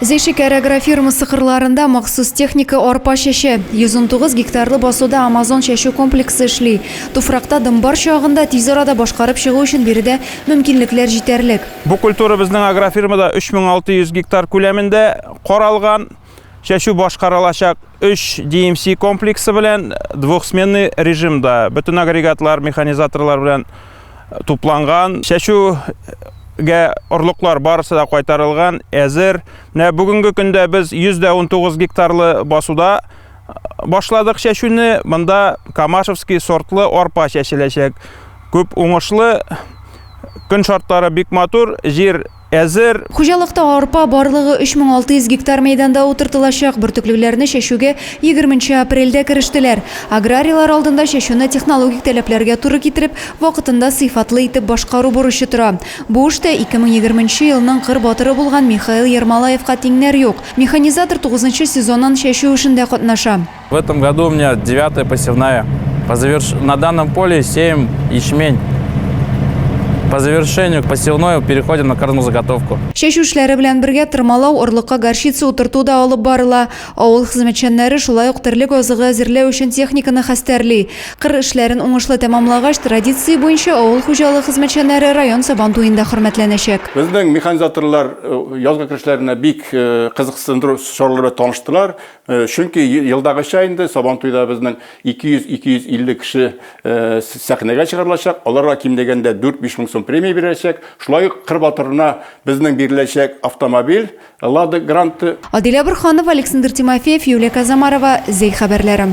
Зәй шикәр агрофирмасы кырларында махсус техника арпа чәчә. 119 гектарлы басуда Амазон чәчү комплексы эшли. Туфракта дым бар чагында тиз арада башкарып чыгу өчен биредә мөмкинлекләр җитәрлек. Бу культура безнең агрофирмада 3600 гектар күләмендә каралган. Чәчү башкарылачак 3 DMC комплексы белән двухсменный режимда. Бөтен агрегатлар, механизаторлар белән тупланган. Чәчүгә орлыклар барысы да кайтарылган, әзер. Менә бүгенге көндә без 119 гектарлы басуда башладык чәчүне. Монда Камашевский сортлы арпа чәчеләчәк. Күп уңышлы, көн шартлары бик матур, җир әзер. Хуҗалыкта арпа барлыгы 3600 гектар мәйданда утыртылачак. Бөртеклеләрне чәчүгә 20 нче апрельдә керештеләр. Аграрийлар алдында чәчүне технологик таләпләргә туры китереп, вакытында сыйфатлы итеп башкару бурычы тора. Бу эштә 2020 нче елның кыр батыры булган Михаил Ермолаевка тиңнәр юк. Механизатор тугызынчы сезоннан чәчү эшендә катнаша. В этом году у меня девятая посевная. По заверш... На данном поле сеем ячмень. По завершению посевной переходим на кормозаготовку. Чәчү эшләре белән бергә тырмалау, орлыкка горчица утырту да алып барыла. Авыл хезмәтчәннәре шулай ук терлек азыгы әзерләү өчен техниканы хәстәрли. Кыр эшләрен уңышлы тәмамлагач, традиция буенча авыл хуҗалыгы хезмәтчәннәре район Сабантуенда хөрмәтләнәчәк. Безнең механизаторлар язгы керешләренә бик кызыксындыру чаралары белән таныштылар. Чөнки елдагыча инде Сабантуйда безнең 200-250 кеше сәхнәгә чыгарылачак. Аларга ким дигәндә 4-5 мең сум премия биреләчәк. Шулай ук кыр батырына безнең биреләчәк автомобиль Лада Гранта. Адилә Борһанова, Александр Тимофеев, Юлия Казамарова, Зәй хәбәрләре.